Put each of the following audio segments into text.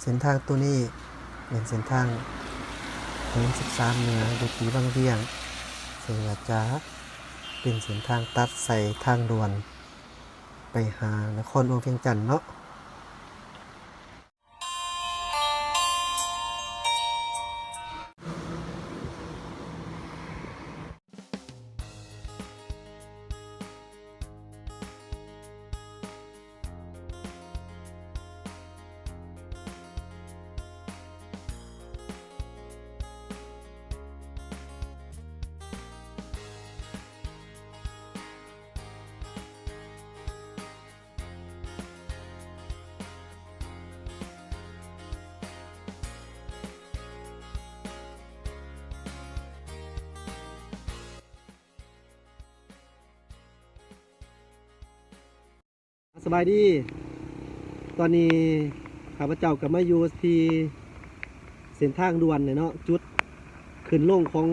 ເສັ້ນທາງໂຕນີ້ແມ່ນເສັ້ນທາງຖະໜົນສິບສາມເໜືອ ຢູ່ທີ່ວັງວຽງ, ເຊິ່ງອາດຈະເປັນເສັ້ນທາງຕັດໃສ່ທາງດ່ວນໄປຫານະຄອນຫຼວງວຽງຈັນເນາະ. ສະບາຍດີ, ຕອນນີ້ຂ້າພະເຈົ້າກໍມາຢູ່ທີ່ເສັ້ນທາງດ່ວນແຫຼະເນາະ, ຈຸດຂຶ້ນລົງຂອງ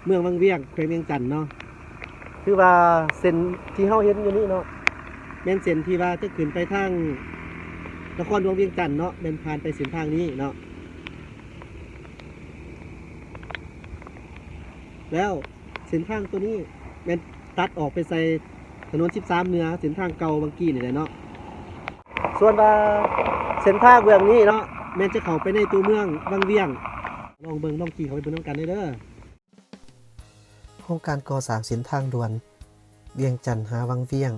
ເມືອງວັງວຽງ ແຂວງວຽງຈັນເນາະ. ຄືວ່າເສັ້ນທີ່ເຮົາເຫັນຢູ່ນີ້ເນາະ ແມ່ນເສັ້ນທີ່ວ່າຈະຂຶ້ນໄປທາງນະຄອນຫຼວງວຽງຈັນເນາະ, ແມ່ນຜ່ານໄປເສັ້ນທາງນີ້ເນາະ. ແລ້ວ ເສັ້ນທາງໂຕນີ້ແມ່ນຕັດອອກໄປໃສ່ຖະໜົນສິບສາມເໜືອ ເສັ້ນທາງເກົ່າຫວ່າງກີ້ນີ້ແຫຼະເນາະ. ສ່ວນວ່າເສັ້ນທາງເບື້ອງນີ້ເນາະ ແມ່ນຈະເຂົ້າໄປໃນຕົວເມືອງວັງວຽງ. ລອງເບິ່ງ ລອງຂີ່ເຂົ້າໄປເບິ່ງນຳກັນເດີ. ໂຄງການກໍ່ສ້າງເສັ້ນທາງດ່ວນວຽງຈັນຫາວັງວຽງ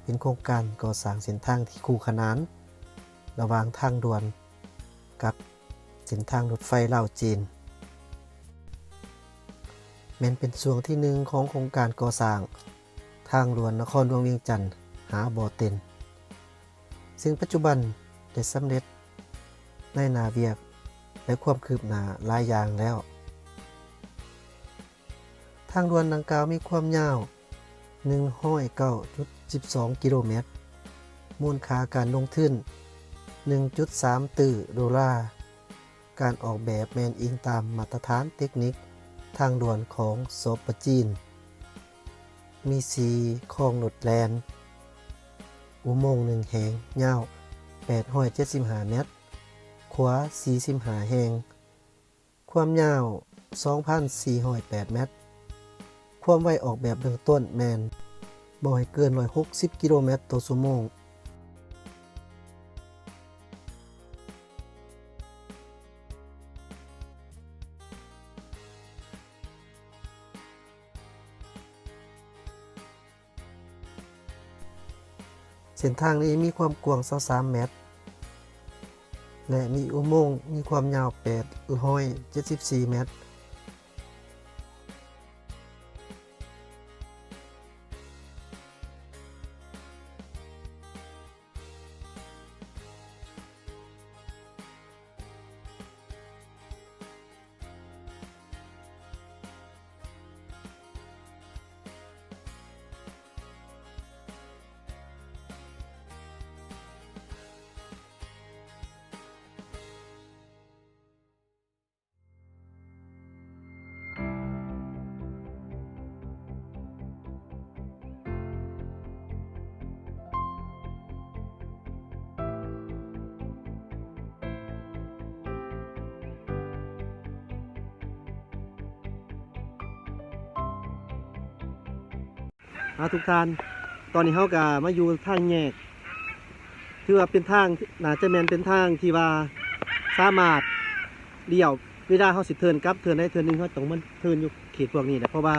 ເປັນໂຄງການກໍ່ສ້າງເສັ້ນທາງທີ່ຄູ່ຂະໜານລະຫວ່າງທາງດ່ວນກັບເສັ້ນທາງລົດໄຟລາວ-ຈີນ, ແມ່ນເປັນຊ່ວງທີໜຶ່ງຂອງໂຄງການກໍ່ສ້າງທາງດ່ວນນະຄອນຫຼວງວຽງຈັນຫາບໍ່ເຕັນ, ເຊິ່ງປັດຈຸບັນໄດ້ສຳເລັດໃນໜ້າວຽກ ແລະ ຄວາມຄືບໜ້າຫຼາຍຢ່າງແລ້ວ. ທາງດ່ວນດັ່ງກ່າວມີຄວາມຍາວໜຶ່ງຮ້ອຍເກົ້າຈຸດສິບສອງກິໂລແມັດ, ມູນຄ່າການລົງທຶນໜຶ່ງຈຸດສາມຕື້ໂດລາ. ການອອກແບບແມ່ນອີງຕາມມາດຕະຖານເຕັກນິກທາງດ່ວນຂອງ ສປ ຈີນ. ມີສີ່ຄອງລົດແລ່ນ, ອຸໂມງໜຶ່ງແຫ່ງ ຍາວແປດຮ້ອຍເຈັດສິບຫ້າແມັດ, ຂົວສີ່ສິບຫ້າແຫ່ງ, ຄວາມຍາວສອງພັນສີ່ຮ້ອຍແປດແມັດ. ຄວາມໄວອອກແບບເບື້ອງຕົ້ນແມ່ນບໍ່ໃຫ້ເກີນຮ້ອຍຫົກສິບກິໂລແມັດຕໍ່ຊົ່ວໂມງ. ເສັ້ນທາງນີ້ມີຄວາມກວ້າງຊາວສາມແມັດ ແລະ ມີອຸໂມງມີຄວາມຍາວແປດຮ້ອຍເຈັດສິບສີ່ແມັດ. ເອົາ ທຸກທ່ານ, ຕອນນີ້ເຮົາກໍມາຢູ່ທາງແຍກ ຖືວ່າເປັນທາງ ໜ້າຈະແມ່ນເປັນທາງທີ່ວ່າສາມາດລ້ຽວ ເວລາເຮົາຊິເທີນກັບເທີນໃດເທີນໜຶ່ງ ເຮົາຕ້ອງມາເທີນຢູ່ເຂດພວກນີ້ແຫຼະ ເພາະວ່າ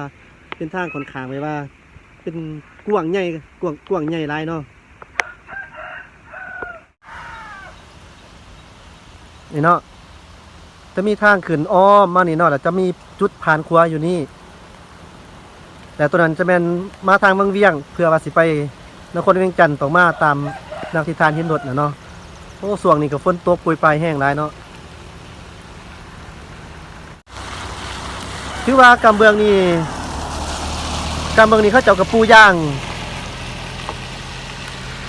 ເປັນທາງຂ້ອນຂ້າງແບບວ່າເປັນກວ້າງໃຫຍ່ ກວ້າງ ກວ້າງໃຫຍ່ຫຼາຍເນາະ. ນີ້ເນາະ ຈະມີທາງຂຶ້ນອ້ອມມານີ້ເນາະ ແລ້ວຈະມີຈຸດຜ່ານຂົວຢູ່ນີ້ ແຕ່ຕົວນັ້ນຈະແມ່ນມາທາງວັງວຽງ ເພື່ອວ່າຊິໄປນະຄອນວຽງຈັນ ຕ້ອງມາຕາມທາງທີ່ທ່ານເຫັນລົດນະເນາະ. ໂອ້ ຊ່ວງນີ້ກໍຝົນຕົກໂປຍປາຍແຮງຫຼາຍເນາະ. ຖືວ່າກຳເບື້ອງນີ້ ກຳເບື້ອງນີ້ເຂົາເຈົ້າກໍປູຢາງ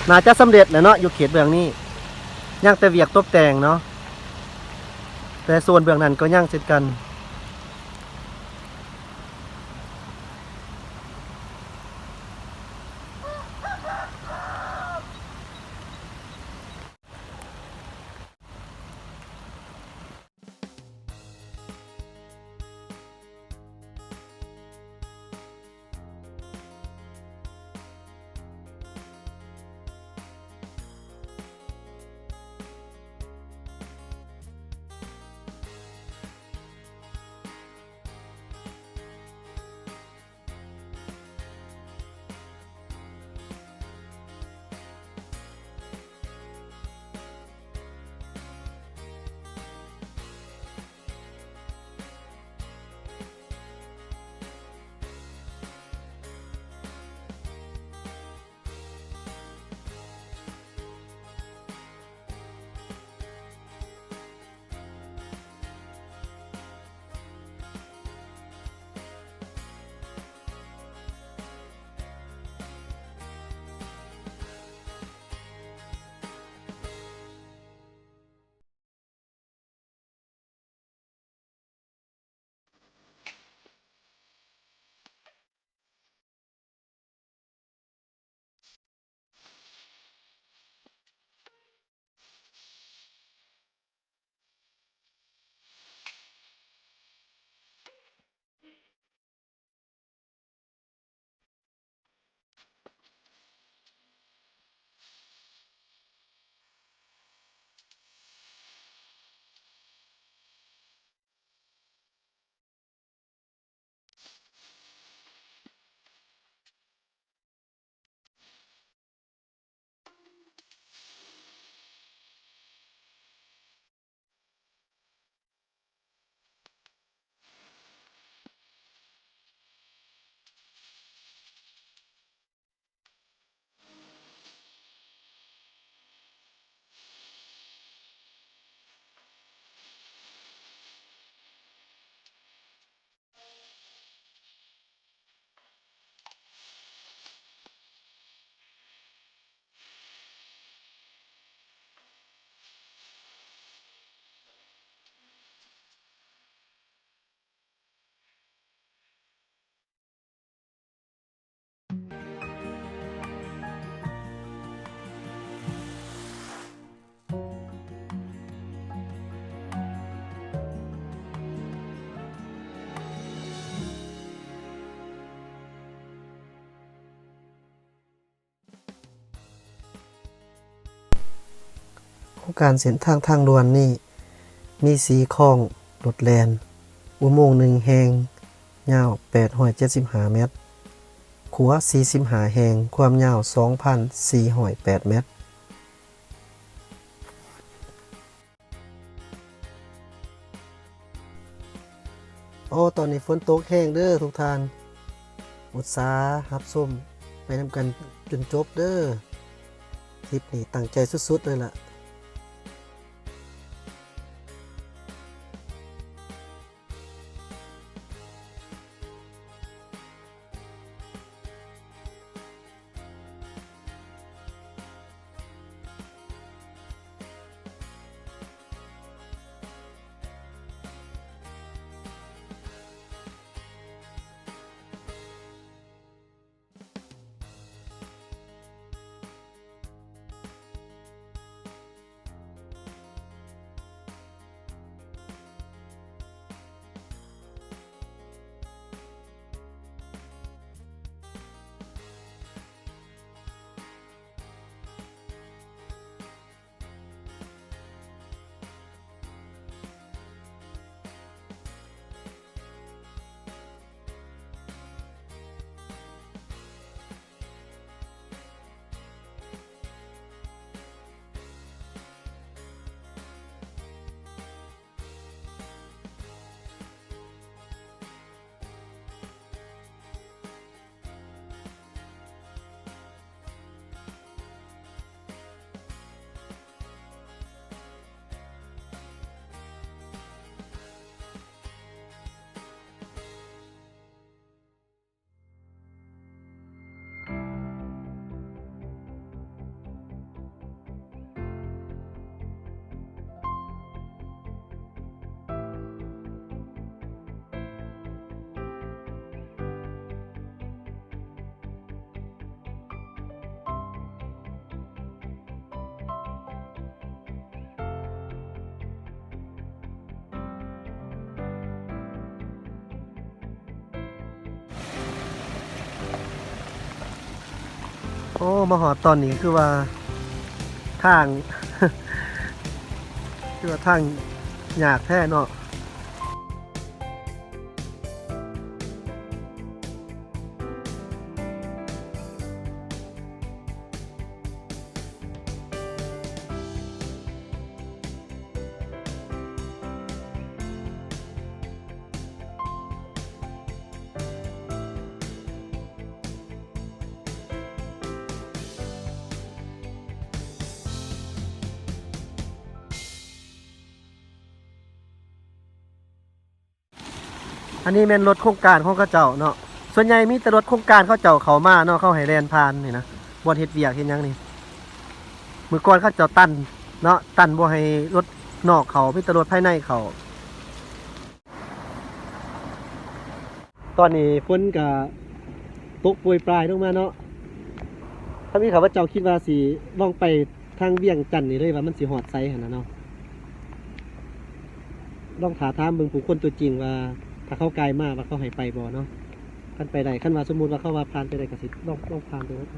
ໜ້າຈະສຳເລັດແຫຼະເນາະ ຢູ່ເຂດເບື້ອງນີ້ ຍັງແຕ່ວຽກຕົບແຕ່ງເນາະ ແຕ່ໂຊນເບື້ອງນັ້ນກໍຍັງເຊັ່ນກັນ. ໂຄງການເສັ້ນທາງທາງດ່ວນນີ້ມີສີ່ຄ້ອງລົດແລ່ນ, ອຸໂມງໜຶ່ງແຫ່ງ ຍາວແປດຮ້ອຍເຈັດສິບຫ້າແມັດ, ຂົວສີ່ສິບຫ້າແຫ່ງ, ຄວາມຍາວສອງພັນສີ່ຮ້ອຍແປດແມັດ. ໂອ້ ຕອນນີ້ຝົນຕົກແຮງເດີທຸກທ່ານ, ອຸດສາຮັບຊົມໄປນຳກັນຈົນຈົບເດີ. ຄລິບນີ້ຕັ້ງໃຈສຸດໆເລີຍລະ. ໂອ້ ມາຮອດຕອນນີ້ຄືວ່າທາງ ຄືວ່າທາງຍາກແທ້ເນາະ. ອັນນີ້ແມ່ນລົດໂຄງການຂອງເຂົາເຈົ້າເນາະ, ສ່ວນໃຫຍ່ມີແຕ່ລົດໂຄງການເຂົາເຈົ້າເຂົ້າມາເນາະ, ເຂົາໃຫ້ແລ່ນຜ່ານນີ້ນະ, ບ່ອນເຮັດວຽກເຮັດຫຍັງນີ້. ມື້ກ່ອນເຂົາເຈົ້າຕັນເນາະ, ຕັນບໍ່ໃຫ້ລົດນອກເຂົ້າ, ມີແຕ່ລົດພາຍໃນເຂົ້າ. ຕອນນີ້ຝົນກະຕົກໂປຍປາຍລົງມາເນາະ. ຖ້າມີຂ້າພະເຈົ້າຄິດວ່າຊິລອງໄປທາງວຽງຈັນນີ້ເລີຍ ວ່າມັນຊິຮອດໃສຫັ້ນນະເນາະ. ລອງຖ້າຖາມເບິ່ງຜູ້ຄົນຕົວຈິງວ່າ ຖ້າເຂົາກາຍມາວ່າເຂົາໃຫ້ໄປບໍ່ເນາະ. ຄັນໄປໄດ້ ຄັນວ່າສົມມຸດວ່າເຂົາວ່າຜ່ານໄປໄດ້ ກະຊິລອງ ລອງຜ່ານໄປເບິ່ງ.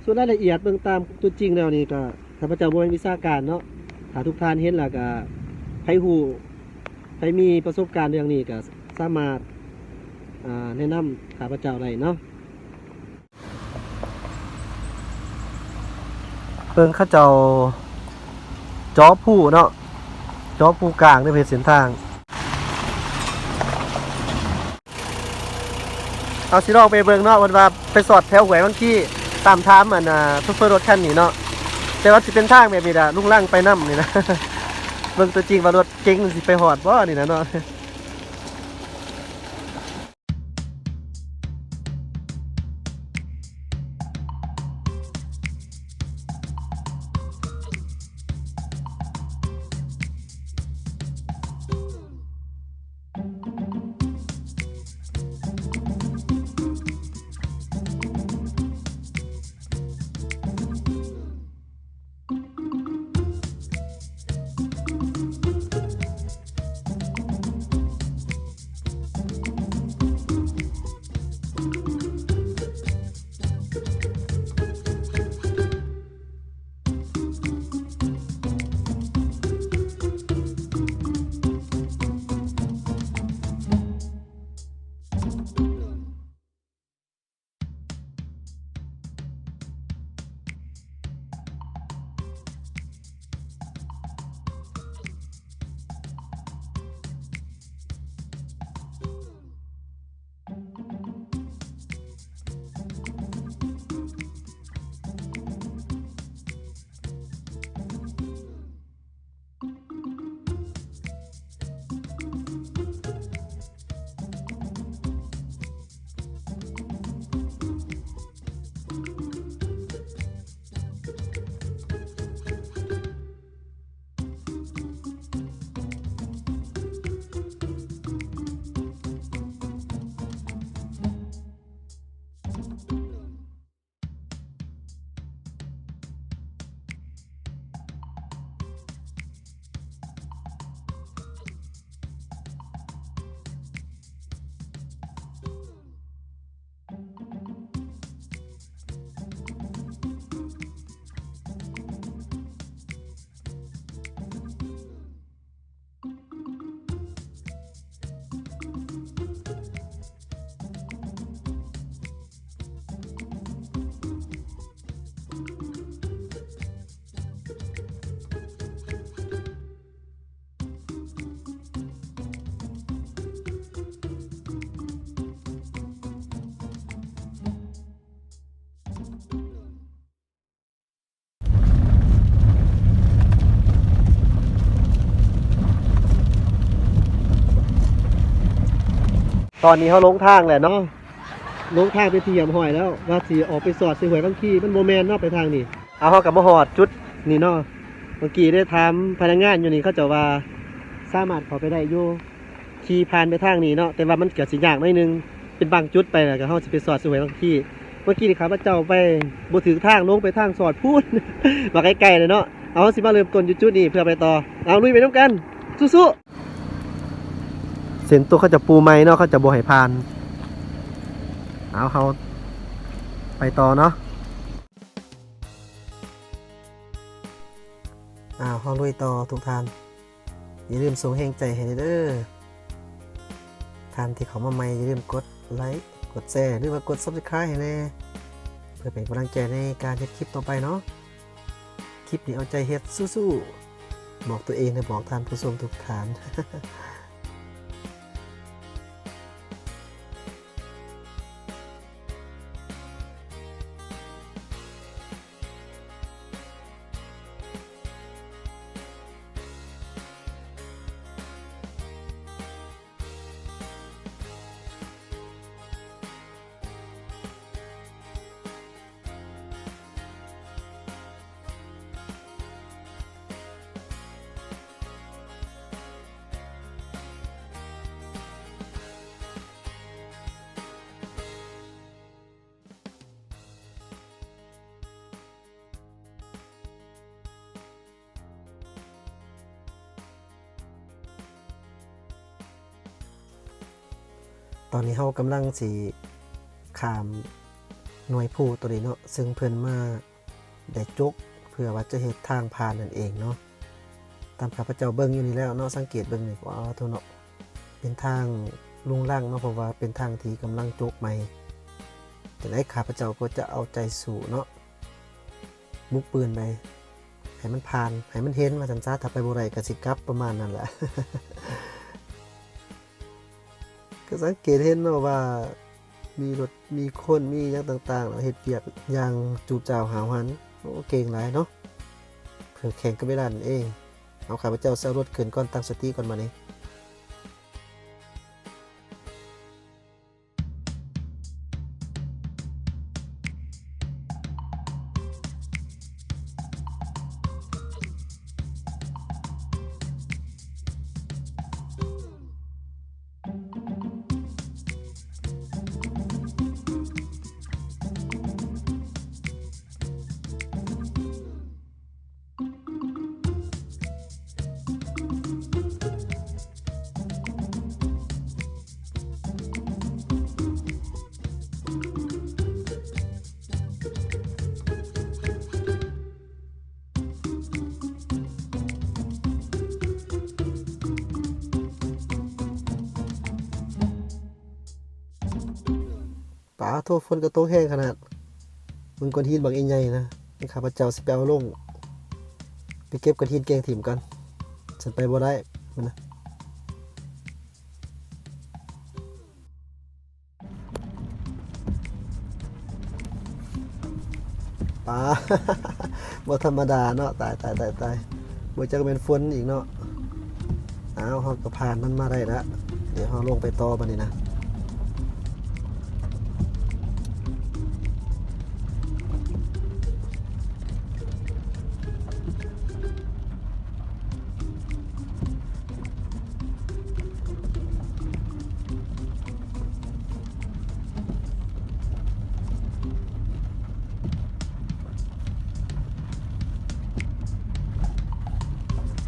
ສ່ວນລາຍລະອຽດເບິ່ງຕາມຕົວຈິງແລ້ວນີ້ກະ ຂ້າພະເຈົ້າບໍ່ແມ່ນວິຊາການເນາະ, ຖ້າທຸກທ່ານເຫັນແລ້ວກະ ໃຜຮູ້ ໃຜມີປະສົບການເລື່ອງນີ້ກະສາມາດ ອ່າ ແນະນຳຂ້າພະເຈົ້າໄດ້ເນາະ. ເບິ່ງເຂົາເຈົ້າເຈາະພູເນາະ, ເຈາະພູກາງເພື່ອເຮັດເສັ້ນທາງ. ເຮົາຊິລອງໄປເບິ່ງເນາະ ເພິ່ນວ່າໄປສອດແຖວຫ້ວຍວັງຄີ ຕາມຖາມອັນ ໂຊເຟີລົດຄັນນີ້ເນາະ. ແຕ່ວ່າຊິເປັນທາງແບບນີ້ລະ ລຸງລັງໄປນຳນີ້ນະ. ເບິ່ງຕົວຈິງວ່າລົດເກັງຊິໄປຮອດບໍ່ນີ້ນະເນາະ. ຕອນນີ້ເຮົາລົງທາງແລ້ວເນາະ ລົງທາງເປັນທີ່ຮຽບຮ້ອຍແລ້ວ ວ່າຊິອອກໄປສອດໃສ່ຫ້ວຍວັງຄີ ມັນບໍ່ແມ່ນເນາະ ໄປທາງນີ້. ເອົາ ເຮົາກໍມາຮອດຈຸດນີ້ເນາະ ເມື່ອກີ້ໄດ້ຖາມພະນັກງານຢູ່ນີ້ ເຂົາເຈົ້າວ່າສາມາດເຂົ້າໄປໄດ້ຢູ່ ຂີ່ຜ່ານໄປທາງນີ້ເນາະ ແຕ່ວ່າມັນກໍຊິຍາກໜ້ອຍໜຶ່ງ ເປັນບາງຈຸດໄປ ແລ້ວກໍເຮົາຊິໄປສອດໃສ່ຫ້ວຍວັງຄີ. ເມື່ອກີ້ນີ້ຂ້າພະເຈົ້າໄປບໍ່ຖືກທາງ ລົງໄປທາງສອດພຸ້ນ ວ່າໄກໆເລີຍເນາະ. ເອົາ ເຮົາຊິມາເລີ່ມຕົ້ນຢູ່ຈຸດນີ້ເພື່ອໄປຕໍ່. ເອົາ ລຸຍໄປນຳກັນ ສູ້ໆ. ເສັ້ນຕົວເຂົາເຈົ້າປູໃໝ່ເນາະ ເຂົາເຈົ້າບໍ່ໃຫ້ຜ່ານ. ເອົາ ເຮົາໄປຕໍ່ເນາະ. ອ້າວ ເຮົາລຸຍຕໍ່ທຸກທ່ານ. ຢ່າລືມສົ່ງແຮງໃຈໃຫ້ແດ່ເດີ. ທ່ານທີ່ເຂົ້າມາໃໝ່ ຢ່າລືມກົດໄລ ກົດແຊ ຫຼືວ່າກົດ Subscribe ໃຫ້ແດ່ ເພື່ອເປັນກຳລັງໃຈໃນການເຮັດຄລິບຕໍ່ໄປເນາະ. ຄລິບນີ້ເອົາໃຈເຮັດ ສູ້ໆ ບອກຕົວເອງ ແລະ ບອກທ່ານຜູ້ຊົມທຸກທ່ານ. ຕອນນີ້ເຮົາກຳລັງຊິຂ້າມໜ່ວຍພູໂຕນີ້ເນາະ ເຊິ່ງເພິ່ນມາໄດ້ຈົກ ເພື່ອວ່າຈະເຮັດທາງຜ່ານນັ້ນເອງເນາະ. ຕາມຂ້າພະເຈົ້າເບິ່ງຢູ່ນີ້ແລ້ວເນາະ ສັງເກດເບິ່ງນີ້ ວ້າໂທ້ເນາະ ເປັນທາງລຸງລັງເນາະ ເພາະວ່າເປັນທາງທີ່ກຳລັງຈົກໃໝ່. ຈັ່ງໃດຂ້າພະເຈົ້າກໍຈະເອົາໃຈສູ້ເນາະ ບຸກບືນໄປ ໃຫ້ມັນຜ່ານ ໃຫ້ມັນເຫັນວ່າຊັ້ນຊະ. ຖ້າໄປບໍ່ໄດ້ກໍຊິກັບ ປະມານນັ້ນແຫຼະ. ກໍສັງເກດເຫັນເນາະວ່າມີລົດ ມີຄົນ ມີຫຍັງຕ່າງໆ ເຮັດວຽກຢ່າງຈູບຈ້າວຫ້າວຫັນ. ໂອ້ ເກັ່ງຫຼາຍເນາະ ເພື່ອແຂ່ງກັບເວລານັ້ນເອງ. ເອົາ ຂ້າພະເຈົ້າຊິເອົາລົດຂຶ້ນກ່ອນ ຕັ້ງສະຕິກ່ອນບາດນີ້. ປາໂທ້ ຝົນກໍຕົກແຮງຂະໜາດ. ເບິ່ງກ້ອນຫີນບັກໃຫຍ່ໆນະ ຂ້າພະເຈົ້າຊິໄປເອົາລົງ ໄປເກັບກ້ອນຫີນແກ່ງຖິ້ມກ່ອນ ຊັ້ນໄປບໍ່ໄດ້ພຸ້ນນະ. ປາ ບໍ່ທຳມະດາເນາະ. ຕາຍ ຕາຍ ຕາຍ ຕາຍ ບໍ່ຈັກແມ່ນຝົນອີກເນາະ. ອ້າວ ເຮົາກໍຜ່ານມັນມາໄດ້ລະ ດຽວເຮົາລົງໄປຕໍ່ບາດນີ້ນະ.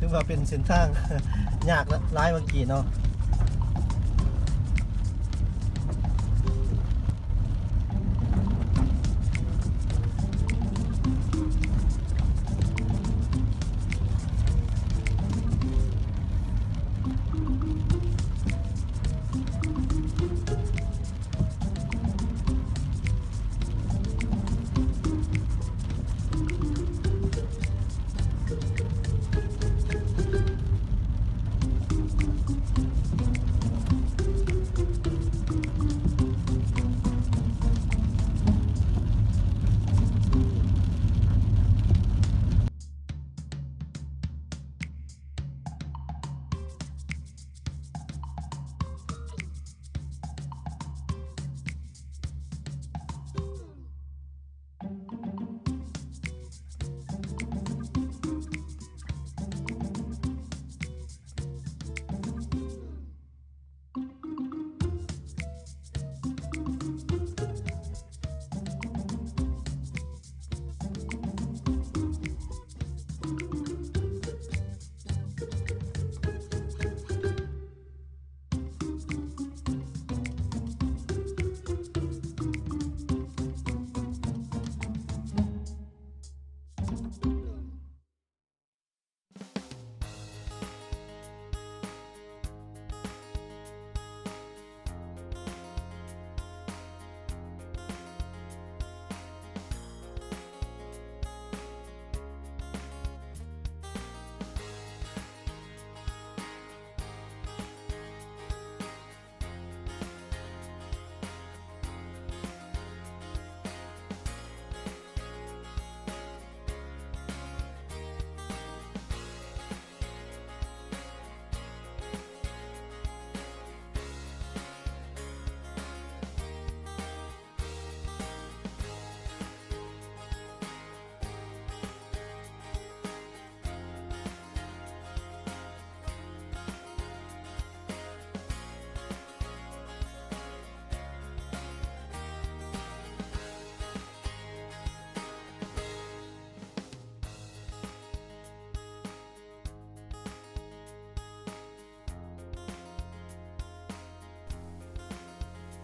ຖືວ່າເປັນເສັ້ນທາງຍາກຫຼາຍເມື່ອກີ້ເນາະ. ປ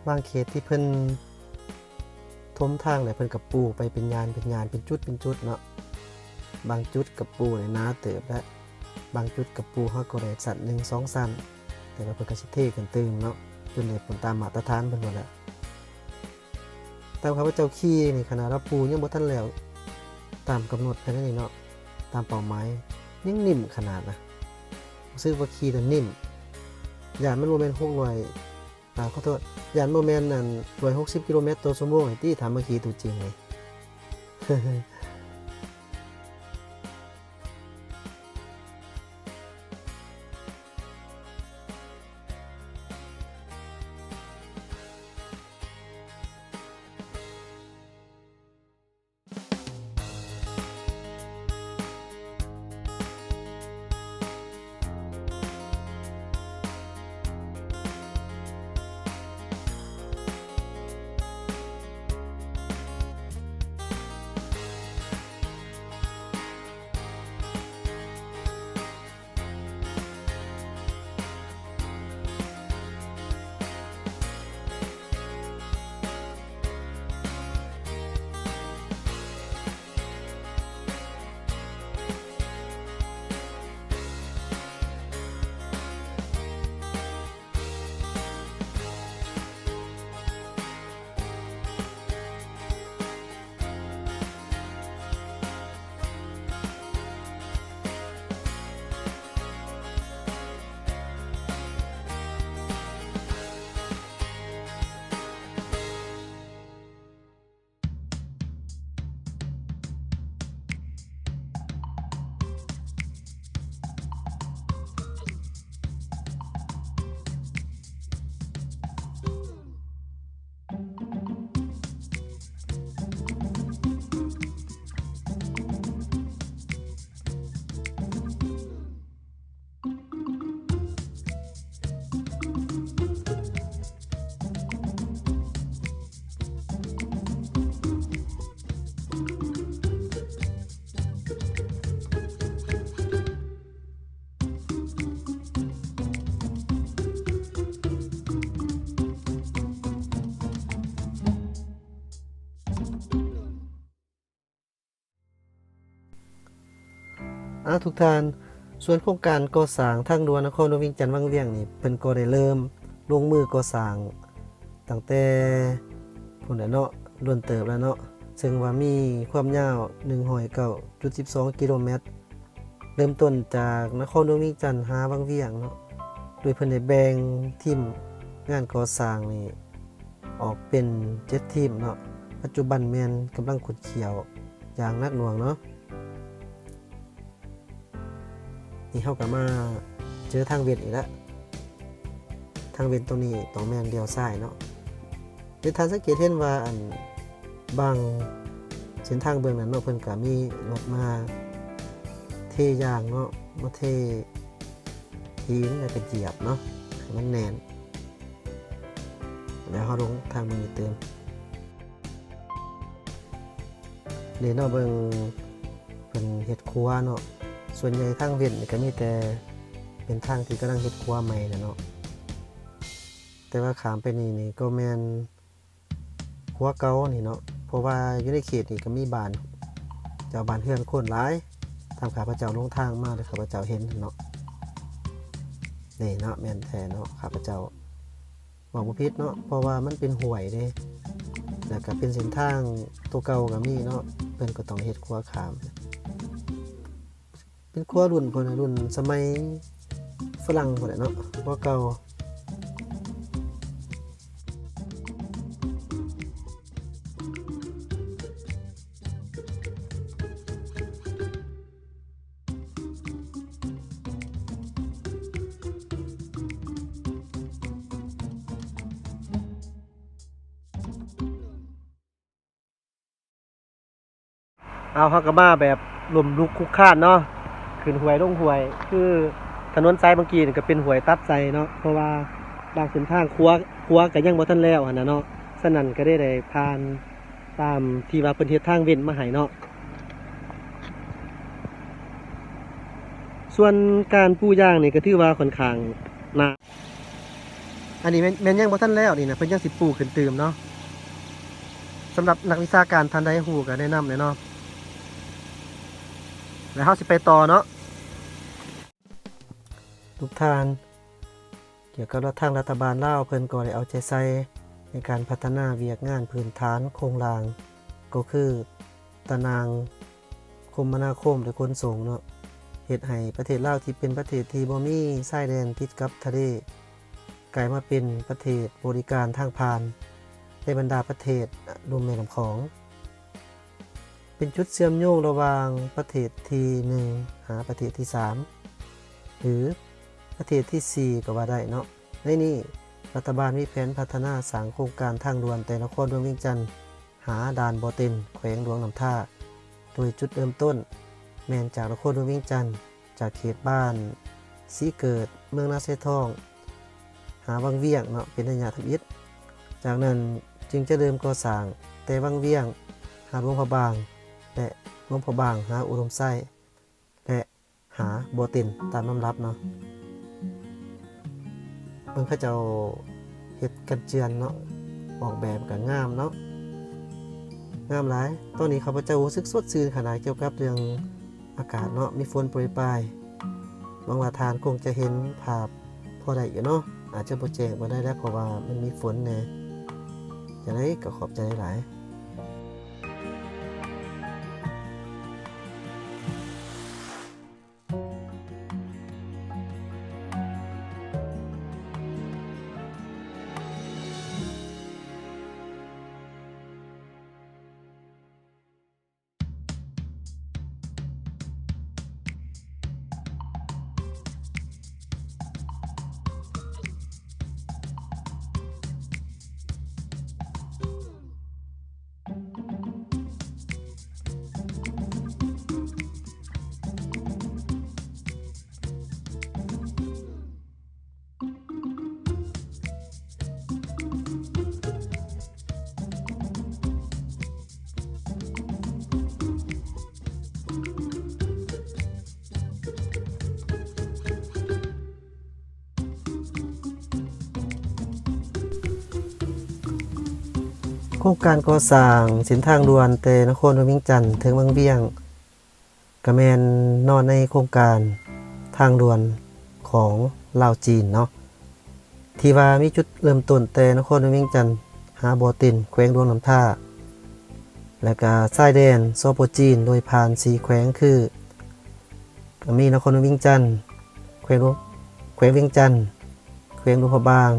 ບາງເຂດທີ່ເພິ່ນຖົມທາງແລ້ວ ເພິ່ນກໍປູໄປເປັນຍ່ານ ເປັນຍ່ານ ເປັນຈຸດ ເປັນຈຸດເນາະ. ບາງຈຸດກໍປູໄດ້ໜາເຕີບແລ້ວ ບາງຈຸດກໍປູຮອດກໍໄດ້ຊັ້ນໜຶ່ງສອງຊັ້ນ ແຕ່ວ່າເພິ່ນກໍຊິເທຂຶ້ນຕື່ມເນາະ ຈົນໄດ້ຜົນຕາມມາດຕະຖານເພິ່ນພຸ້ນແຫຼະ. ຕາມຂ້າພະເຈົ້າຂີ່ນີ້ ຂະໜາດວ່າປູຍັງບໍ່ທັນແລ້ວຕາມກຳນົດພາຍໃນນີ້ເນາະ ຕາມເປົ້າໝາຍ ຍັງນິ່ມຂະໜາດນະ ຮູ້ສຶກວ່າຂີ່ແລ້ວນິ່ມ. ຢ້ານມັນບໍ່ແມ່ນຫົກຮ້ອຍ ອາ ຂໍໂທດ ຢ້ານບໍ່ແມ່ນ ອັນ ຮ້ອຍຫົກສິບກິໂລແມັດຕໍ່ຊົ່ວໂມງນີ້ຕິ ຖ້າມາຂີ່ຕົວຈິງນີ້. ອາ ທຸກທ່ານ, ສ່ວນໂຄງການກໍ່ສ້າງທາງດ່ວນນະຄອນຫຼວງວຽງຈັນວັງວຽງນີ້ ເພິ່ນກໍໄດ້ເລີ່ມລົງມືກໍ່ສ້າງຕັ້ງແຕ່ພຸ້ນແຫຼະເນາະ, ດົນເຕີບແລ້ວເນາະ, ເຊິ່ງວ່າມີຄວາມຍາວໜຶ່ງຮ້ອຍເກົ້າຈຸດສິບສອງກິໂລແມັດ, ເລີ່ມຕົ້ນຈາກນະຄອນຫຼວງວຽງຈັນຫາວັງວຽງເນາະ, ໂດຍເພິ່ນໄດ້ແບ່ງທີມງານກໍ່ສ້າງນີ້ ອອກເປັນເຈັດທີມເນາະ, ປັດຈຸບັນແມ່ນກຳລັງຂຸດຄ້ຽວຢ່າງໜັກໜ່ວງເນາະ. ນີ້ເຮົາກໍມາເຈີທາງເວັນອີກລະ, ທາງເວັນຕົງນີ້ຕ້ອງແມ່ນລ້ຽວຊ້າຍເນາະ. ແຕ່ທ່ານສັງເກດເຫັນວ່າ ອັນ ບາງເສັ້ນທາງເບື້ອງນັ້ນເນາະ ເພິ່ນກໍມີລົດມາເທຢາງເນາະ, ມາເທຫີນ ແລ້ວກໍຢຽບເນາະ ໃຫ້ມັນແໜ້ນ. ແລ້ວເຮົາລົງທາງເບິ່ງອີກຕື່ມ. ນີ້ເນາະ ເບິ່ງເພິ່ນເຮັດຂົວເນາະ, ສ່ວນໃຫຍ່ທາງເວັນນີ້ກໍມີແຕ່ເປັນທາງທີ່ກຳລັງເຮັດຂົວໃໝ່ແຫຼະເນາະ, ແຕ່ວ່າຂ້າມໄປນີ້ ນີ້ກໍແມ່ນຂົວເກົ່ານີ້ເນາະ, ເພາະວ່າຢູ່ໃນເຂດນີ້ກໍມີບ້ານ ເຈົ້າບ້ານເຮືອນຄົນຫຼາຍ, ຕາມຂ້າພະເຈົ້າຫຼົງທາງມາ ແລະ ຂ້າພະເຈົ້າເຫັນເນາະ. ນີ້ເນາະ ແມ່ນແທ້ເນາະ, ຂ້າພະເຈົ້າເວົ້າບໍ່ຜິດເນາະ, ເພາະວ່າມັນເປັນຫ້ວຍເດ້, ແລ້ວກໍເປັນເສັ້ນທາງໂຕເກົ່າກໍມີເນາະ, ເພິ່ນກໍຕ້ອງເຮັດຂົວຂ້າມ. ເປັນຂົວລຸ້ນພຸ້ນນະ, ລຸ້ນສະໄໝຝຣັ່ງພຸ້ນແຫຼະເນາະ, ຂົວເກົ່າ. ເອົາ ເຮົາກໍມາແບບລົ້ມລຸກຄຸກຄານເນາະ, ຂຶ້ນຫ້ວຍລົງຫ້ວຍ, ຄືຖະໜົນສາຍເມື່ອກີ້ນີ້ກໍເປັນຫ້ວຍຕັດໃສ່ເນາະ, ເພາະວ່າບາງເສັ້ນທາງຂົວ ຂົວກໍຍັງບໍ່ທັນແລ້ວຫັ້ນນະເນາະ, ສະນັ້ນກໍໄດ້ ໄດ້ຜ່ານຕາມທີ່ວ່າເພິ່ນເຮັດທາງເວັ້ນມາໃຫ້ເນາະ. ສ່ວນການປູຢາງນີ້ກໍຖືວ່າຂ້ອນຂ້າງໜັກ. ອັນນີ້ແມ່ນ ແມ່ນຍັງບໍ່ທັນແລ້ວນີ້ນະ ເພິ່ນຍັງຊິປູຂຶ້ນຕື່ມເນາະ. ສຳລັບນັກວິຊາການທ່ານໃດຮູ້ກໍແນະນຳແດ່ເນາະ. ແລ້ວເຮົາຊິໄປຕໍ່ເນາະ ທຸກທ່ານ. ກ່ຽວກັບລັດ ທາງລັດຖະບານລາວເພິ່ນກໍໄດ້ເອົາໃຈໃສ່ໃນການພັດທະນາວຽກງານພື້ນຖານໂຄງລ່າງ ກໍຄືຕາໜ່າງຄົມມະນາຄົມ ແລະ ຂົນສົ່ງເນາະ, ເຮັດໃຫ້ປະເທດລາວທີ່ເປັນປະເທດທີ່ບໍ່ມີຊາຍແດນຕິດກັບທະເລ ກາຍມາເປັນປະເທດບໍລິການທາງຜ່ານໃນບັນດາປະເທດລຸ່ມແມ່ນ້ຳຂອງ. ເປັນຈຸດເຊື່ອມໂຍງລະຫວ່າງປະເທດທີໜຶ່ງຫາປະເທດທີສາມ ຫຼື ປະເທດທີສີ່ກໍວ່າໄດ້ເນາະ. ໃນນີ້ ລັດຖະບານມີແຜນພັດທະນາສ້າງໂຄງການທາງດ່ວນແຕ່ນະຄອນຫຼວງວຽງຈັນຫາດ່ານບໍ່ເຕັນ ແຂວງຫຼວງນ້ຳທາ, ໂດຍຈຸດເລີ່ມຕົ້ນແມ່ນຈາກນະຄອນຫຼວງວຽງຈັນ ຈາກເຂດບ້ານສີເກີດ ເມືອງນາຊາຍທອງ ຫາວັງວຽງເນາະ ເປັນໄລຍະທຳອິດ. ຈາກນັ້ນຈຶ່ງຈະເລີ່ມກໍ່ສ້າງແຕ່ວັງວຽງຫາຫຼວງພະບາງ ແລະ ຫຼວງພະບາງຫາອຸດົມໄຊ ແລະ ຫາບໍ່ເຕັນຕາມລຳດັບເນາະ. ເບິ່ງເຂົາເຈົ້າເຮັດກັນເຈື່ອນເນາະ ອອກແບບກໍງາມເນາະ ງາມຫຼາຍ. ຕອນນີ້ຂ້າພະເຈົ້າຮູ້ສຶກສົດຊື່ນຂະໜາດກ່ຽວກັບເລື່ອງອາກາດເນາະ ມີຝົນໂປຣຍປາຍ. ຫວັງວ່າທ່ານຄົງຈະເຫັນພາບພໍໄດ້ຢູ່ເນາະ ອາດຈະບໍ່ແຈ້ງປານໃດແຫຼະ ເພາະວ່າມັນມີຝົນແດ່. ຈັ່ງໃດກໍຂອບໃຈຫຼາຍໆ. ໂຄງການກໍ່ສ້າງເສັ້ນທາງດ່ວນແຕ່ນະຄອນຫຼວງວຽງຈັນເຖິງວັງວຽງ ກະແມ່ນນອນໃນໂຄງການທາງດ່ວນຂອງລາວຈີນເນາະ ທີ່ວ່າມີຈຸດເລີ່ມຕົ້ນແຕ່ນະຄອນຫຼວງວຽງຈັນຫາບໍ່ເຕັນ ແຂວງຫຼວງນ້ຳທາ ແລະກະຊາຍແດນ ສປ ຈີນ ໂດຍຜ່ານສີ່ແຂວງຄື ມີນະຄອນຫຼວງວຽງຈັນ, ແຂວງຫຼວງ, ແຂວງວຽງຈັນ, ແຂວງຫຼວງພະບາງ,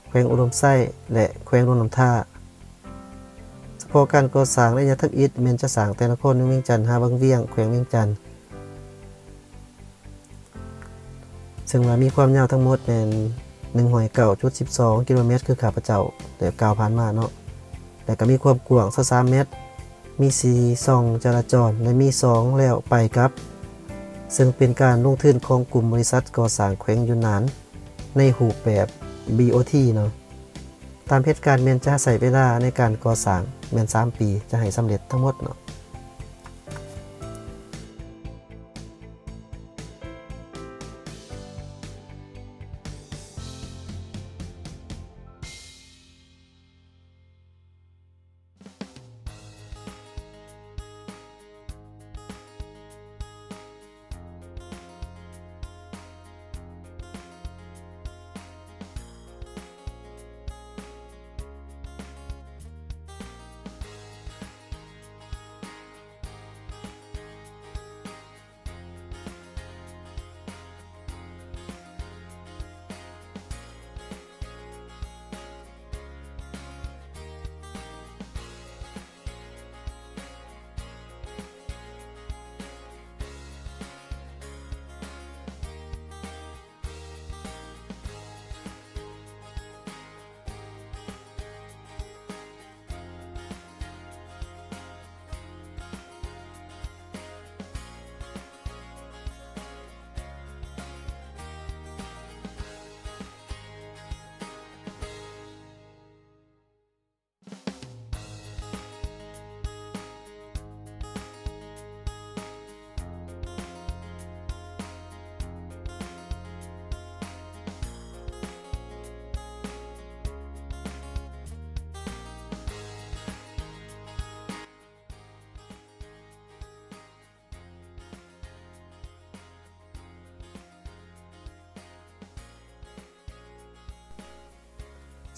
ແຂວງອຸດົມໄຊ ແລະ ແຂວງຫຼວງນ້ຳທາ. ສະເພາະການກໍ່ສ້າງໄລຍະທຳອິດແມ່ນຈະສ້າງແຕ່ນະຄອນຫຼວງວຽງຈັນຫາວັງວຽງ ແຂວງວຽງຈັນ, ເຊິ່ງວ່າມີຄວາມຍາວທັງໝົດແມ່ນໜຶ່ງຮ້ອຍເກົ້າຈຸດສິບສອງກິໂລແມັດ ຄືຂ້າພະເຈົ້າໄດ້ກ່າວຜ່ານມາເນາະ. ແລະກະມີຄວາມກວ້າງຊາວສາມແມັດ, ມີສີ່ຊ່ອງຈະລາຈອນ ແລະມີຊ່ອງແລ້ວໄປກັບ, ເຊິ່ງເປັນການລົງທຶນຂອງກຸ່ມບໍລິສັດກໍ່ສ້າງແຂວງຢຸນນານ ໃນຮູບແບບ ບີໂອທີ ເນາະ. ຕາມແຜນການແມ່ນຈະໃຊ້ເວລາໃນການກໍ່ສ້າງແມ່ນສາມປີ ຈະໃຫ້ສຳເລັດທັງໝົດເນາະ.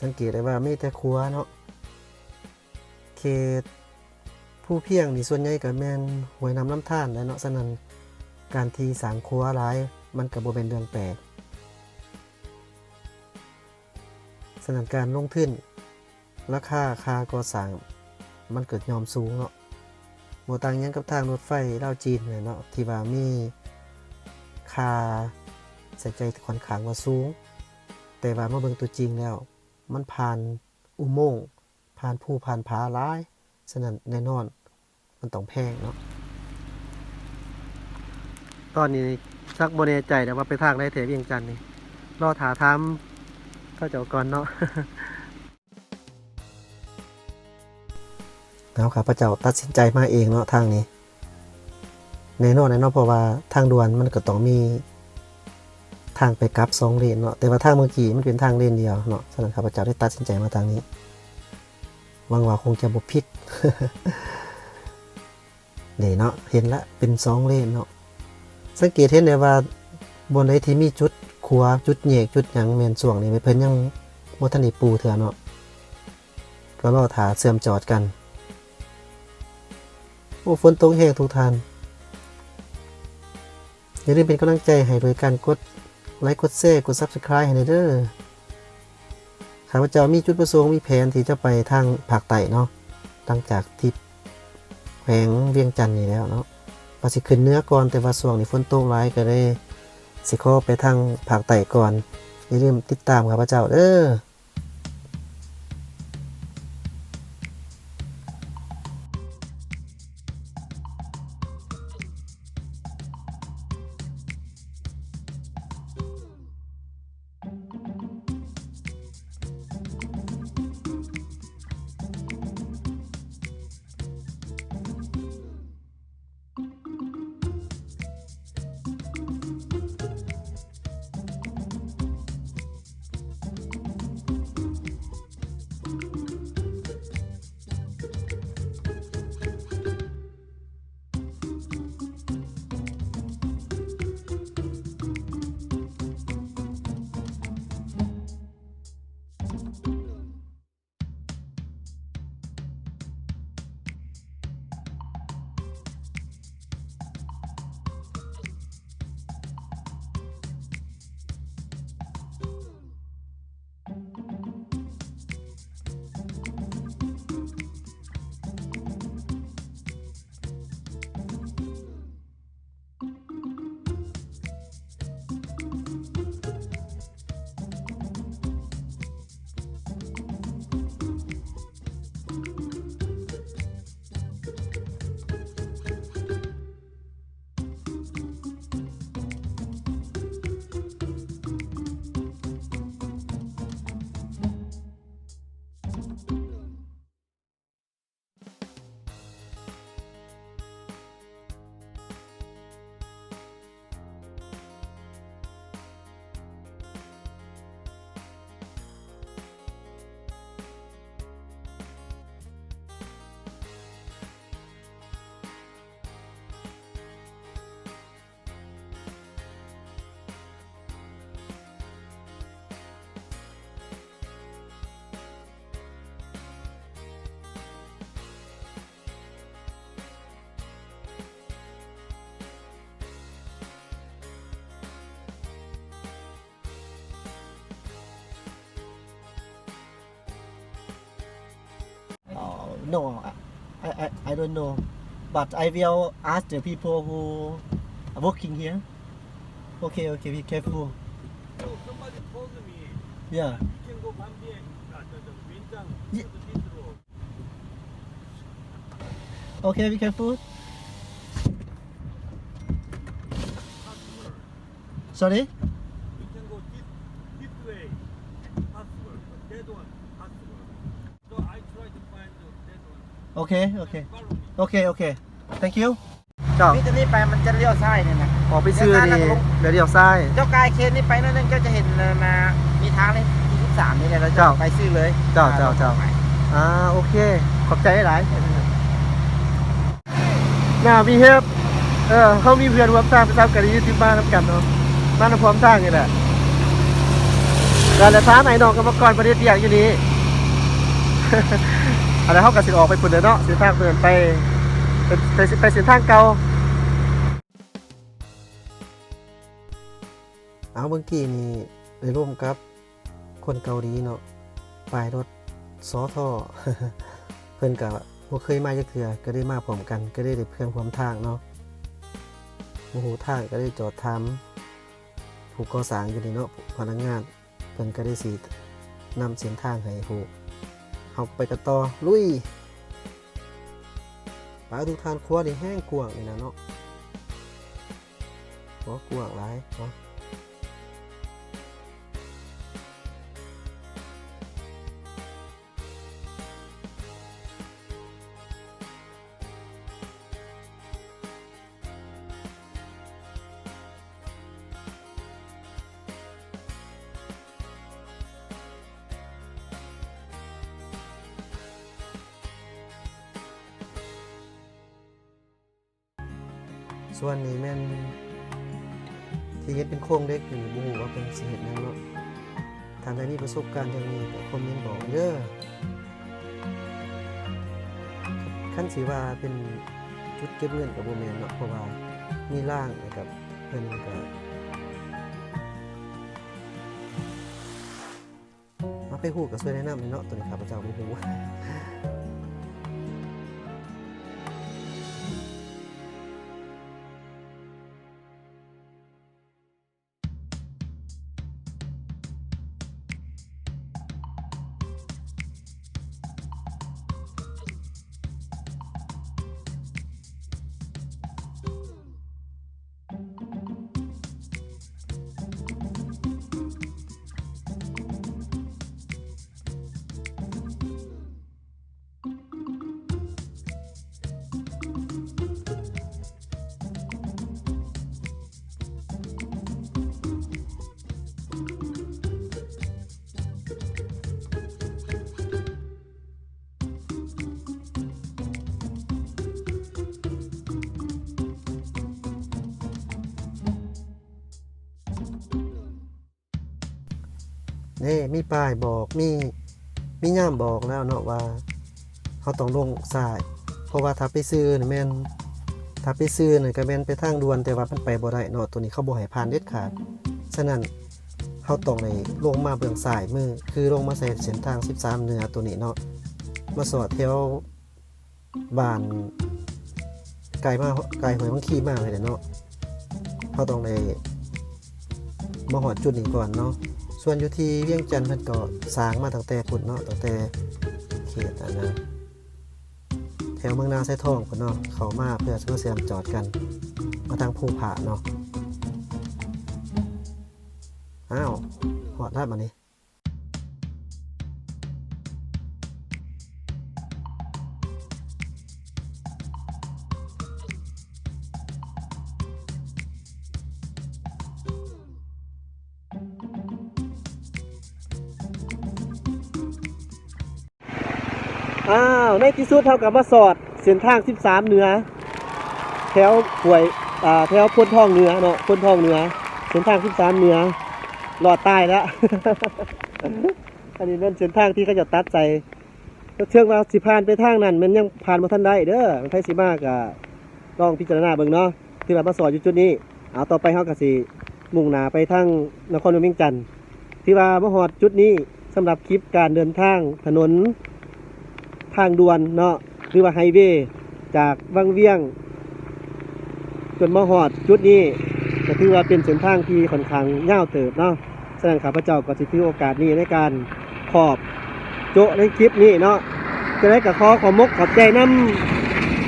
ສັງເກດໄດ້ວ່າມີແຕ່ຂົວເນາະ. ເຂດພູພຽງນີ້ສ່ວນໃຫຍ່ກໍແມ່ນຫ້ວຍນ້ຳລຳທານແຫຼະເນາະ, ສະນັ້ນການທີ່ສ້າງຂົວຫຼາຍມັນກໍບໍ່ແມ່ນເລື່ອງແປກ. ສະນັ້ນການລົງທຶນ ລາຄາຄ່າກໍ່ສ້າງມັນກໍຍ່ອມສູງເນາະ, ບໍ່ຕ່າງຫຍັງກັບທາງລົດໄຟລາວຈີນຫັ້ນແຫຼະເນາະ ທີ່ວ່າມີຄ່າໃຊ້ຈ່າຍທີ່ຂ້ອນຂ້າງວ່າສູງ, ແຕ່ວ່າມາເບິ່ງຕົວຈິງແລ້ວ ມັນຜ່ານອຸໂມງ ຜ່ານພູຜ່ານຜາຫຼາຍ, ສະນັ້ນແນ່ນອນ ມັນຕ້ອງແພງເນາະ. ຕອນນີ້ຊັກບໍ່ແນ່ໃຈແລ້ວວ່າໄປທາງໃດແທ້ວຽງຈັນນີ້, ລໍຖ້າຖາມເຂົາເຈົ້າກ່ອນເນາະ. ເອົາ ຂ້າພະເຈົ້າຕັດສິນໃຈມາເອງເນາະທາງນີ້, ແນ່ນອນແຫຼະເນາະ ເພາະວ່າທາງດ່ວນມັນກໍຕ້ອງມີທາງໄປກັບສອງເລນເນາະ, ແຕ່ວ່າທາງເມື່ອກີ້ມັນເປັນທາງເລນດຽວເນາະ, ສະນັ້ນຂ້າພະເຈົ້າໄດ້ຕັດສິນໃຈມາທາງນີ້. ຫວັງວ່າຄົງຈະບໍ່ຜິດ. ນີ້ເນາະ ເຫັນລະ ເປັນສອງເລນເນາະ. ສັງເກດເຫັນໄດ້ວ່າບ່ອນໃດທີ່ມີຈຸດຂົວ ຈຸດແຍກ ຈຸດຫຍັງ ແມ່ນຊ່ວງນີ້ເພິ່ນຍັງບໍ່ທັນໄດ້ປູເທື່ອເນາະ, ກໍລໍຖ້າເຊື່ອມຈອດກັນ. ໂອ້ ຝົນຕົກແຮງທຸກທ່ານ. ຢ່າລືມເປັນກຳລັງໃຈໃຫ້ໂດຍການກົດໄລຄ໌ ກົດແຊ ກົດ Subscribe ໃຫ້ແດ່ເດີ້. ຂ້າພະເຈົ້າມີຈຸດປະສົງ ມີແຜນທີ່ຈະໄປທາງພາກໃຕ້ເນາະ, ຫຼັງຈາກທຣິບແຂວງວຽງຈັນນີ້ແລ້ວເນາະ, ວ່າຊິຂຶ້ນເໜືອກ່ອນ, ແຕ່ວ່າຊ່ວງນີ້ຝົນຕົກຫຼາຍ ກໍເລີຍຊິຂໍໄປທາງພາກໃຕ້ກ່ອນ. ຢ່າລືມຕິດຕາມຂ້າພະເຈົ້າເດີ້. Oh, no, I, I, I don't know. But I will ask the people who are working here. Okay, okay, be careful. Oh, somebody told me. Yeah. You can go Bambi and, uh, the, the Minjang, yeah. To the beach road. Okay, be careful. Sorry? You can go this, this way. Password. That one. Password. So I try to find the, that one. Okay, okay. Follow me. Okay, okay. Thank you. ເຈົ້າ ນີ້ຈະນີ້ໄປ ມັນຈະລ້ຽວຊ້າຍນີ້ນະ ອອກໄປຊື່ນີ້ ລ້ຽວຊ້າຍແລ້ວກໍລົງ ແລ້ວລ້ຽວຊ້າຍ ເຈົ້າກາຍເຂດນີ້ໄປໜ້ອຍໜຶ່ງ ເຈົ້າຈະເຫັນ ເອີ ນະ ມີທາງເລກທີສິບສາມນີ້ແຫຼະ ແລ້ວເຈົ້າ ເຈົ້າໄປຊື່ເລີຍ ເຈົ້າ ອ່າ ເຈົ້າ ເຈົ້າ ອ່າ ໂອເຄ ຂອບໃຈຫຼາຍ. ໜ້າມີແຮງ ເອີ ເຮົາມີເພື່ອນຮ່ວມທາງໄປຊາວກາຫຼີ ຕິດມານຳກັນເນາະ ມານຳພ້ອມທາງນີ້ແຫຼະ. ແລ້ວ ແລ້ວຖາມໄອ້ນ້ອງກຳມະກອນເພິ່ນເຮັດວຽກຢູ່ນີ້ ອັນນັ້ນເຮົາກໍຊິອອກໄປພຸ້ນເດີເນາະ ເສັ້ນທາງເພິ່ນໄປ ໄປ ໄປ ໄປເສັ້ນທາງເກົ່າ. ເອົາ ເມື່ອກີ້ນີ້ໄດ້ລົມກັບຄົນເກົາຫຼີເນາະ ປ້າຍລົດ ສທ ເພິ່ນກະບໍ່ເຄີຍມາຈັກເທື່ອ ກະໄດ້ມາພ້ອມກັນ ກະໄດ້ ໄດ້ເພື່ອນຮ່ວມທາງເນາະ ບໍ່ຮູ້ທາງກະໄດ້ຈອດຖາມຜູ້ກໍ່ສ້າງຢູ່ນີ້ເນາະ ພະນັກງານ ເພິ່ນກະໄດ້ຊິນຳເສັ້ນທາງໃຫ້ຮູ້ ເຮົາໄປກັນຕໍ່ ລຸຍ! ປາ ທຸກທ່ານ ຂົວນີ້ແຮງກວ້າງນີ້ນະເນາະ ໂອ້ ກວ້າງຫຼາຍເນາະ. ສ່ວນນີ້ແມ່ນທີ່ເຮັດເປັນໂຄງເຫຼັກນີ້ ບໍ່ຮູ້ວ່າເພິ່ນຊິເຮັດຫຍັງເນາະ. ທ່ານໃດມີປະສົບການເລື່ອງນີ້ກໍຄອມເມັນບອກເດີ. ຄັນຊິວ່າເປັນຈຸດເກັບເງິນກໍບໍ່ແມ່ນເນາະ ເພາະວ່າມີລາງ ແລ້ວກໍເພິ່ນກໍ ເອົາ ໃຜຮູ້ກໍຊ່ວຍແນະນຳແດ່ເນາະ ໂຕນີ້ຂ້າພະເຈົ້າບໍ່ຮູ້. ນີ້ມີປ້າຍບອກ ມີ ມີຍາມບອກແລ້ວເນາະວ່າເຮົາຕ້ອງລົງຊ້າຍ ເພາະວ່າຖ້າໄປຊື່ນີ້ແມ່ນ ຖ້າໄປຊື່ນີ້ກໍແມ່ນໄປທາງດ່ວນ ແຕ່ວ່າມັນໄປບໍ່ໄດ້ເນາະ ໂຕນີ້ເຂົາບໍ່ໃຫ້ຜ່ານເດັດຂາດ. ສະນັ້ນເຮົາຕ້ອງໄດ້ລົງມາເບື້ອງຊ້າຍມື ຄືລົງມາໃສ່ເສັ້ນທາງສິບສາມເໜືອໂຕນີ້ເນາະ ມາສອດແຖວ ບ້ານ ໃກ້ມາ ໃກ້ຫ້ວຍວັງຄີມາແລ້ວເນາະ ເຮົາຕ້ອງໄດ້ມາຮອດຈຸດນີ້ກ່ອນເນາະ. ສ່ວນຢູ່ທີ່ວຽງຈັນເພິ່ນກໍສ້າງມາຕັ້ງແຕ່ພຸ້ນເນາະ ຕັ້ງແຕ່ເຂດອັນນະ ແຖວເມືອງນາຊາຍທອງພຸ້ນເນາະ ເຂົ້າມາເພື່ອຊິມາເຊື່ອມຈອດກັນ ມາທາງພູຜາເນາະ. ອ້າວ ຮອດແລ້ວບາດນີ້. ອ້າວ ໃນທີ່ສຸດເຮົາກໍມາສອດເສັ້ນທາງສິບສາມເໜືອ ແຖວຫ້ວຍ ອ່າ ແຖວໂພນທອງເໜືອເນາະ ໂພນທອງເໜືອ ເສັ້ນທາງສິບສາມເໜືອ ລອດຕາຍແລ້ວ. ອັນນີ້ແມ່ນເສັ້ນທາງທີ່ເຂົາເຈົ້າຕັດໃສ່ ເຖິງວ່າຊິຜ່ານໄປທາງນັ້ນ ແມ່ນຍັງຜ່ານບໍ່ທັນໄດ້ເດີ. ໃຜຊິມາກໍລອງພິຈາລະນາເບິ່ງເນາະ ຖືວ່າມາສອດຢູ່ຈຸດນີ້. ເອົາ ຕໍ່ໄປເຮົາກໍຊິມຸ່ງໜ້າໄປທາງນະຄອນຫຼວງວຽງຈັນ. ຖືວ່າມາຮອດຈຸດນີ້ ສຳລັບຄລິບການເດີນທາງຖະໜົນທາງດ່ວນເນາະ ຫຼືວ່າໄຮເວ ຈາກວັງວຽງຈົນມາຮອດຈຸດນີ້ ກໍຖືວ່າເປັນເສັ້ນທາງທີ່ຂ້ອນຂ້າງຍາວເຕີບເນາະ. ສະນັ້ນ ຂ້າພະເຈົ້າກໍຊິຖືໂອກາດນີ້ໃນການຂອບໂຈະໃນຄລິບນີ້ເນາະ. ຈັ່ງໃດກໍຂໍຂອບອົກຂອບໃຈນຳ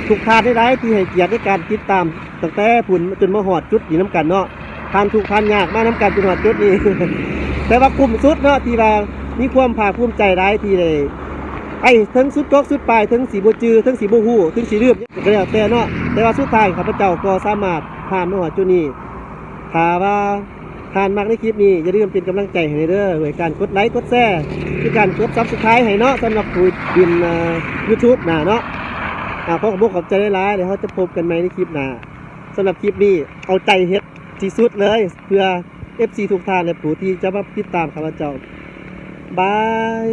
ທຸກທ່ານຫຼາຍໆ ທີ່ໃຫ້ກຽດໃນການຕິດຕາມ ຕັ້ງແຕ່ພຸ້ນຈົນມາຮອດຈຸດນີ້ນຳກັນເນາະ. ຜ່ານທຸກຜ່ານຍາກມານຳກັນຈົນຮອດຈຸດນີ້ ແຕ່ວ່າຄຸ້ມສຸດເນາະ ທີ່ວ່າມີຄວາມພາກພູມໃຈຫຼາຍທີ່ໄດ້ໄປເຖິງສຸດກົກສຸດປາຍ ເຖິງຊິບໍ່ຈື່ ເຖິງຊິບໍ່ຮູ້ ເຖິງຊິລືມ ກໍແລ້ວແຕ່ເນາະ. ແຕ່ວ່າສຸດທ້າຍຂ້າພະເຈົ້າກໍສາມາດຜ່ານມາຮອດຈຸດນີ້. ຖ້າວ່າທ່ານມັກໃນຄລິບນີ້ ຢ່າລືມເປັນກຳລັງໃຈໃຫ້ແດ່ເດີ ດ້ວຍການກົດໄລກົດແຊ ຄືການກົດ Subscribe ໃຫ້ເນາະ ສຳລັບຜູ້ດິນ ເອີ YouTube ໜ້າເນາະ. ອາ ຂໍຂອບອົກຂອບໃຈຫຼາຍໆ ແລ້ວເຮົາຈະພົບກັນໃໝ່ໃນຄລິບໜ້າ. ສຳລັບຄລິບນີ້ເອົາໃຈເຮັດທີ່ສຸດເລີຍ ເພື່ອ ເອັຟຊີ ທຸກທ່ານ ແລະ ຜູ້ທີ່ຈະມາຕິດຕາມຂ້າພະເຈົ້າ. ບາຍ.